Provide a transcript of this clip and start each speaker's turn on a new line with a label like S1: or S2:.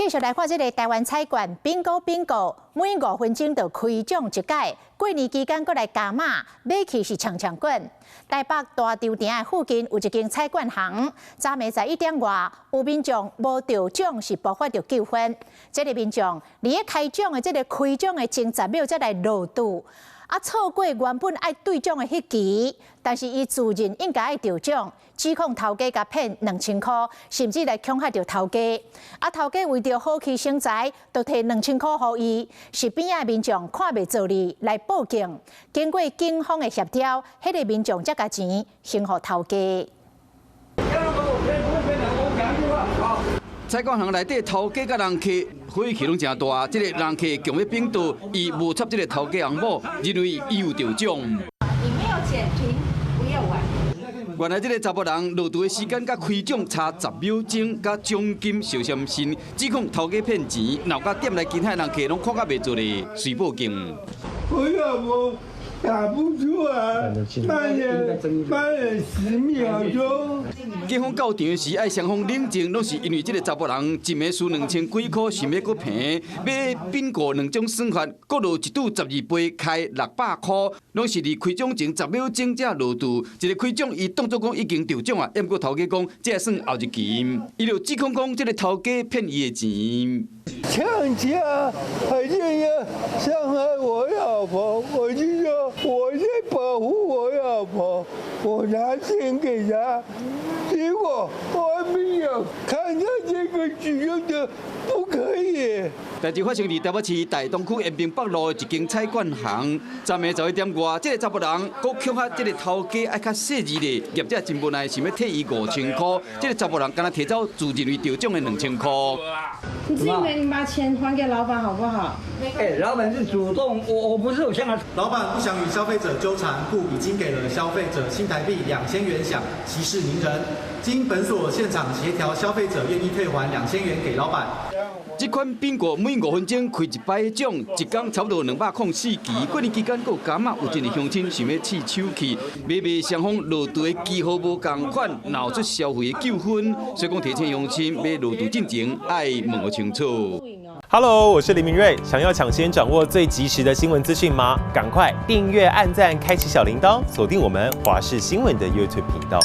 S1: 繼續來看這个台灣彩券 Bingo Bingo，每5分鐘就開獎一擺，過年期間閣來加碼，買氣是衝衝滾。台北大稻埕的附近有一間彩券行，昨暝11點外，有民眾無著獎是爆發著糾紛。這个民眾佇咧開獎的這个開獎的前10秒才來落注，啊錯過原本愛對獎的彼期，但是伊自認應該愛著獎，指控頭家共騙2000箍，甚至來恐嚇著頭家。啊頭家為著好氣生財，就提2000箍予伊。是邊仔的民眾看袂做利來報警，經過警方的協調，彼个民眾才共錢還予頭家。
S2: 彩券行內底頭家佮人客火氣攏誠大，這个人客強欲反桌，伊無插這个頭家翁某，認為伊有著獎。
S3: 你沒有檢評，不要玩。
S2: 原來這个查埔人落注的時間佮開獎差10秒鐘，佮獎金相相信，指控頭家騙錢，鬧甲店內其他人客攏看甲袂做咧，隨報警。
S4: 我老婆打不出來，慢了10秒鐘。
S2: 警方到場時愛雙方冷靜，攏是因為這个查埔人一暝輸2000幾箍，想欲閣平，買賓果兩種算法，閣落一注12倍開600箍，攏是佇開獎前10秒鐘才落注。一个開獎，伊當作講已經著獎啊，毋過頭家講這算後一期，伊就指控講這个頭家騙伊的錢。
S4: 搶家還是要傷害我老婆，我就說我在保護我老婆，我拿錢給他，結果我沒有看到這個舉動的不可以。
S2: 代誌發生佇台北市大東區延平北路的一間彩券行，昨暝11點外，這个查埔人閣恐嚇這个頭家愛較細膩咧，業者真無奈，想欲退伊5000箍，這个查埔人敢若提走自認為著獎的2000箍。
S3: 你自己沒把錢還給老闆好不好？
S5: 哎，老闆是主動，我不是有向他。
S6: 老闆不想與消費者糾纏，故已經給了消費者新台幣2000元，想息事寧人。經本所現場協調，消費者願意退還2000元給老闆。
S2: 這款賓果每5分鐘開一擺獎，一工差不多204期。過年期間閣有加碼，有真濟鄉親想欲試手氣，買賣雙方落注的期號無仝款，鬧出消費的糾紛。所以講提醒鄉親欲落注進前，愛問予清楚。
S7: Hello，我是林明瑞，想要搶先掌握最及時的新聞資訊嗎？趕快訂閱、按讚、開啟小鈴鐺，鎖定我們華視新聞的 YouTube 頻道。